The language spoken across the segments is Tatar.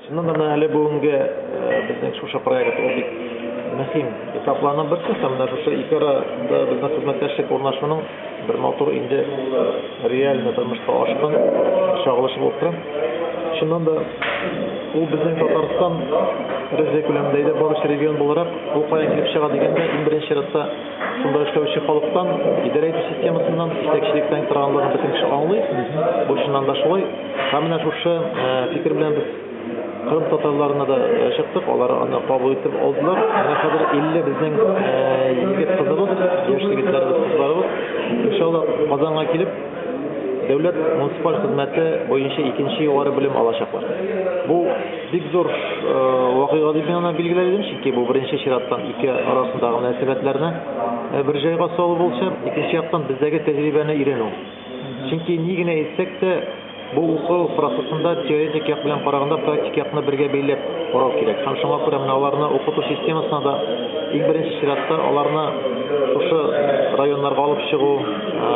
Чыннан да, менә әле бүгенге безнең шушы проект ул бик мөһим этапларның берсе һәм менә шушы ике арада безнең хезмәттәшлек урнашуның бер матур инде реальный тормышка ашкан чагылышы булып тора. Чыннан да, ул безнең Татарстан Рәсәй күләмендә әйдәп баручы регион буларак, ул каян килеп чыга дигәндә, иң беренче чиратта шунда эшләүче халыктан, идарә итү системасыннан, җитәкчелектән торганлыгын бөтен кеше аңлый. Бу чыннан да шулай. Һәм менә шушы фикер белән без Кырым татарларына да чыктык, алар аны кабул итеп алдылар. Менә хәзер 50 безнең егет кызыбыз, яшь егетләребез, кызларыбыз, иншалла, Казанга килеп, дәүләт муниципаль хезмәте буенча икенче югары белем алачаклар. Бу бик зур вакыйга дип мин аны билгеләр идем, чөнки бу беренче чираттан ике арасындагы мөнәсәбәтләрне бер җайга салу булса, икенче яктан бездәге тәҗрибәне өйрәнү. Чөнки ни генә әйтсәк тә, бу уку процессында теоретик як белән караганда практик якны бергә бәйләп карау кирәк. Һәм шуңа күрә менә аларны укыту системасына да иң беренче чиратта аларны шушы районнарга алып чыгу,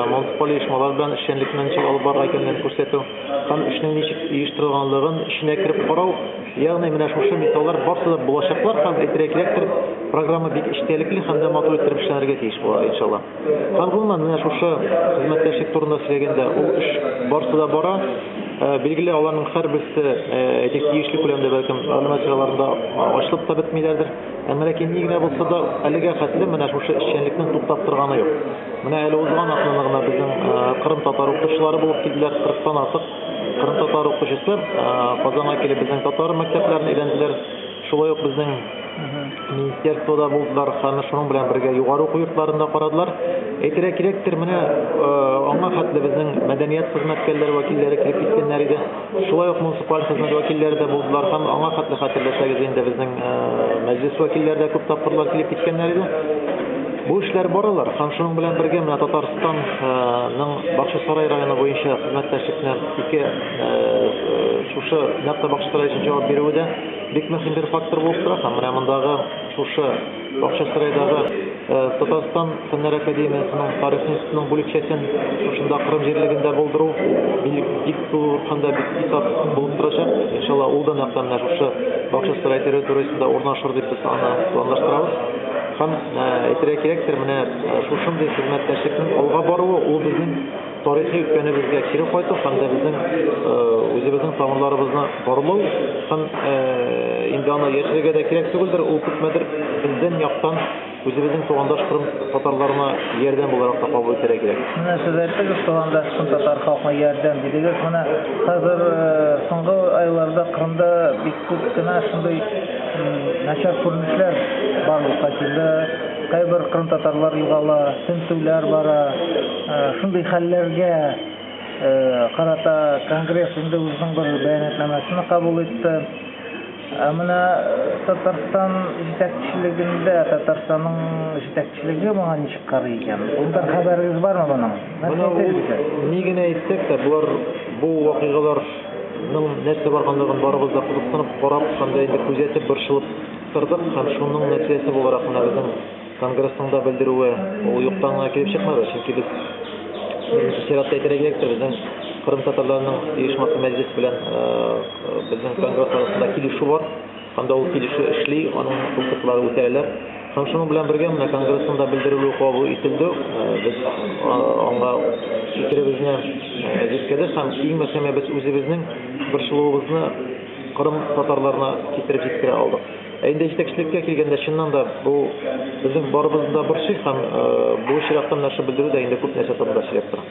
муниципаль оешмалар белән эшчәнлекне ничек алып барырга икәнлеген күрсәтү һәм эшнең ничек оештырылганлыгын эченә кереп карау, ягъни менә шушы мисаллар барсы да булачаклар һәм әйтергә кирәктер, программа бик эчтәлекле һәм дә матур иттереп эшләнергә тиеш була, иншалла. Һәм гомумән, менә шушы хезмәттәшлек турында сөйләгәндә, ул эш барсы да бара. Билгеле, аларның һәрберсе, әйтик, тиешле күләмдә бәлкем мәгълүмат чараларында ачылып та бетмиләрдер. Әмма ләкин ни генә булса да, әлегә хәтле менә шушы эшчәнлекнең туктап торганы юк. Менә әле узган атнаны гына безнең кырым татар укытучылары булып килделәр, 40-тан артык кырым татар укытучысы Казанга килеп безнең татар мәктәпләрен өйрәнделәр. Шулай ук безнең министерствода булдылар һәм шуның белән бергә югары уку йортларында карадылар. Әйтергә кирәктер, менә аңа хәтле безнең мәдәният хезмәткәрләре вәкилләре килеп киткәннәр иде. Шулай ук муниципаль хезмәт вәкилләре дә булдылар һәм аңа хәтле хәтерләсәгез инде безнең мәҗлес вәкилләре дә күп тапкырлар килеп киткәннәр иде. Бу эшләр баралар һәм шуның белән бергә менә Татарстанның Бакчасарай районы буенча хезмәттәшлекне ике шушы нәкъ тә Бакчасарай өчен җавап бирүе дә бик мөһим бер фактор булып тора һәм менә мондагы шушы Бакчасарайдагы Татарстан Фәннәр академиясенең тарих институтының бүлекчәсен шушында Кырым җирлегендә булдыру бик зур һәм дә бик этап булып торачак. Иншалла, ул да нәкъ менә шушы Бакчасарай территориясендә урнашыр дип без аны планлаштырабыз. Һәм әйтергә кирәктер, менә шушындый хезмәттәшлекнең алга баруы ул безнең тарихи үткәнебезгә кире кайту һәм дә безнең үзебезнең тамырларыбызны барлау һәм инде аны яшерергә дә кирәк түгелдер, ул күпмедер бездән яктан үзебезнең тугандаш кырым татарларына ярдәм буларак та кабул итәргә кирәк. Менә сез әйттегез, тугандаш кырым татар халкына ярдәм дидегез. Менә хәзер соңгы айларда Кырымда бик күп кенә шундый начар күренешләр барлыкка килде. Кайбер кырым татарлар югала, тентүләр бара. Шундый хәлләргә карата Конгресс инде үзенең бер бәянәтнамәсен кабул итте. Ә менә Татарстан җитәкчелегендә, Татарстанның җитәкчелеге моңа ничек карый икән? Ундан хәбәрегез бармы моның? Менә ул ни генә әйтсәк тә, болар бу вакыйгаларның нәрсә барганлыгын барыбыз да кызыксынып карап һәм дә инде күзәтеп, борчылып тордык һәм шуның нәтиҗәсе буларак менә безнең Конгрессның да белдерүе ул юктан гына килеп чыкмады, чөнки без беренче чиратта әйтергә кирәктер, безнең Кырым татарларының оешмасы мәҗлес белән безнең конгресс арасында килешү бар. Һәм дә ул килешү эшли, аның пунктлары үтәләләр. Һәм шуның белән бергә менә конгрессның да белдерүе кабул ителде. Без аңа фикеребезне җиткердек һәм иң мөһиме без үзебезнең борчылуыбызны Кырым татарларына китереп җиткерә алдык. Ә инде җитәкчелеккә килгәндә, чыннан да бу безнең барыбызны да борчый һәм бу очракта менә шул белдерү дә инде күп нәрсә турында сөйләп тора.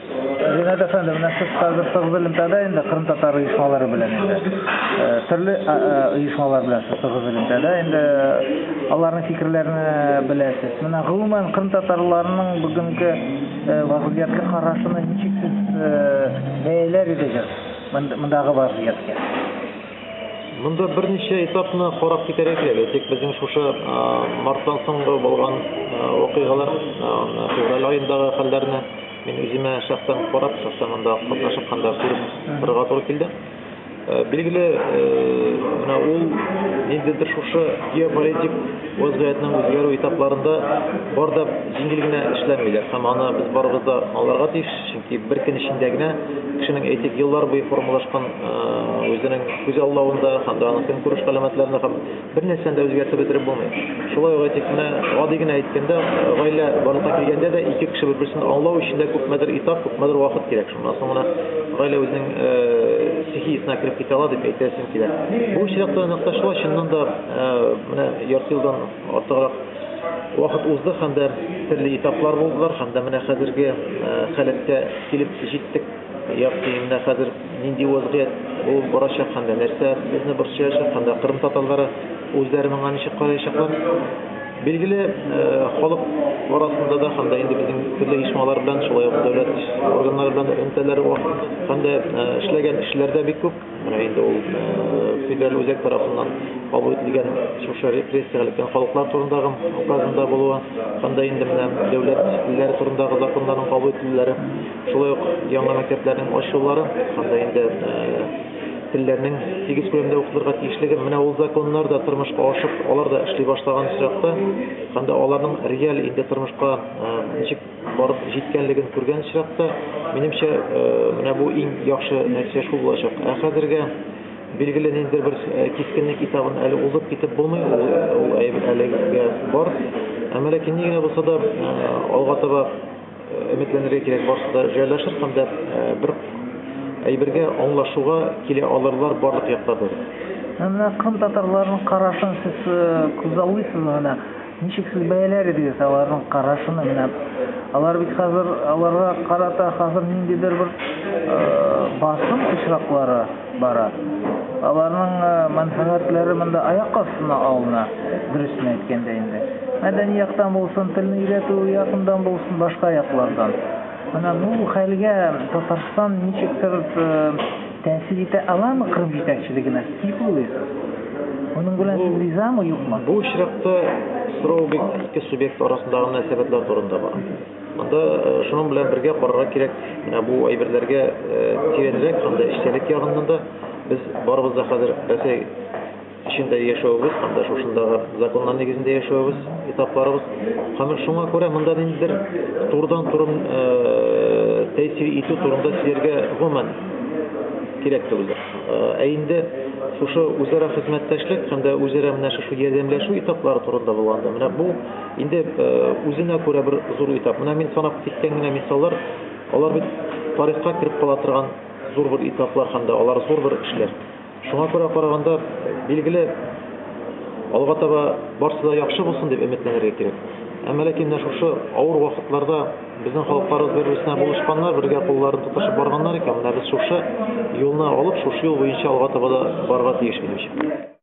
Ринат әфәнде, менә сез хәзер тыгыз элемтәдә инде кырым татар оешмалары белән инде. Төрле оешмалар белән сез тыгыз элемтәдә инде, аларның фикерләрен беләсез. Менә гомумән кырым татарларының бүгенге вазгыятькә карашын ничек сез бәяләр идегез мондагы вазгыятькә? Монда берничә этапны карап китәргә кирәк. Әйтик, безнең шушы марттан соңгы булган вакыйгалар, февраль аендагы хәлләрне мин үземә шәхсән карап, шәхсән монда катнашып һәм дә күреп торырга туры килде. Билгеле, менә ул Ниндидер шушы геополитик вазгыятьнең үзгәрү этапларында бар да җиңел генә эшләмиләр. Һәм аны без барыбыз да аңларга тиеш, чөнки бер көн эчендә генә кешенең, әйтик, еллар буе формалашкан үзенең күзаллавында һәм дә аның көнкүреш галәмәтләрендә һәм бер нәрсәне дә үзгәртеп бетереп булмый. Шулай ук, әйтик, менә гади генә әйткәндә, гаилә барлыкка килгәндә дә ике кеше бер-берсен аңлау өчен дә күпмедер этап, күпмедер вакыт кирәк. Шуннан соң гына гаилә үзенең стихиясенә кереп китә ала дип әйтәсем килә. Бу очракта нәкъ тә шулай, чыннан да, менә ярты елдан артыграк вакыт узды һәм дә төрле этаплар булдылар һәм дә менә хәзерге халәткә килеп җиттек. Ягъни менә хәзер нинди вазгыять булып барачак һәм дә нәрсә безне борчыячак һәм дә Кырым татарлары үзләре моңа ничек караячаклар. Билгеле, халык арасында да һәм дә инде безнең төрле оешмалар белән, шулай ук дәүләт органнары белән элемтәләр бар. Һәм дә эшләгән эшләр дә бик күп. Менә инде ул федераль үзәк тарафыннан кабул ителгән шушы репрессиягә эләккән халыклар турындагы указында булуы, һәм дә инде менә дәүләт телләре турындагы законнарның кабул ителүләре, шулай ук яңа мәктәпләрнең ачылулары, һәм дә инде телләрнең тигез күләмдә укытылырга тиешлеге, менә ул законнар да тормышка ашып, алар да эшли башлаган очракта, һәм дә аларның реаль инде тормышка ничек барып җиткәнлеген күргән очракта, минемчә, менә бу иң яхшы нәтиҗә шул булачак. Ә хәзергә билгеле ниндидер бер кискенлек этабын әле узып китеп булмый, ул әйбер әлегә бар. Әмма ләкин ни генә булса да, алга таба өметләнергә кирәк, барысы да җайлашыр һәм дә бер әйбергә аңлашуга килә алырлар барлык якларда да. Менә Кырым татарларының карашын сез күзаллыйсызмы? Менә ничек сез бәяләр идегез аларның карашын? Менә алар бит хәзер, аларга карата хәзер ниндидер бер басым очраклары бара. Аларның мәнфәгатьләре монда аяк астына алына, дөресен әйткәндә инде. Мәдәни яктан булсын, телне өйрәтү ягыннан булсын, башка яклардан. Менә бу хәлгә Татарстан ничектер тәэсир итә аламы Кырым җитәкчелегенә? Сез ничек уйлыйсыз? Моның белән сез ризамы, юкмы? Бу очракта сорау бик ике субъект арасындагы мөнәсәбәтләр турында бара. Монда шуның белән бергә карарга кирәк, менә бу әйберләргә тирәнрәк һәм дә эчтәлек ягыннан да без барыбыз да хәзер Рәсәй эчендә яшәвебез һәм дә шушындагы законнар нигезендә яшәвебез, этапларыбыз. Һәм шуңа күрә монда ниндидер турыдан-туры тәэсир итү турында сөйләргә гомумән кирәк түгелдер. Ә инде шушы үзара хезмәттәшлек һәм дә үзара менә шушы ярдәмләшү этаплары турында булганда, менә бу инде үзенә күрә бер зур этап. Менә мин санап киткән генә мисаллар, алар бит тарихка кереп кала торган зур бер этаплар һәм дә алар зур бер эшләр. Шуңа күрә караганда, билгеле, алга таба барсы да яхшы булсын дип өметләнергә кирәк. Әмма ләкин менә шушы авыр вакытларда безнең халыкларыбыз бер-берсенә булышканнар, бергә кулларын тотышып барганнар икән, менә без шушы юлны алып, шушы юл буенча алга таба да барырга тиеш, минемчә.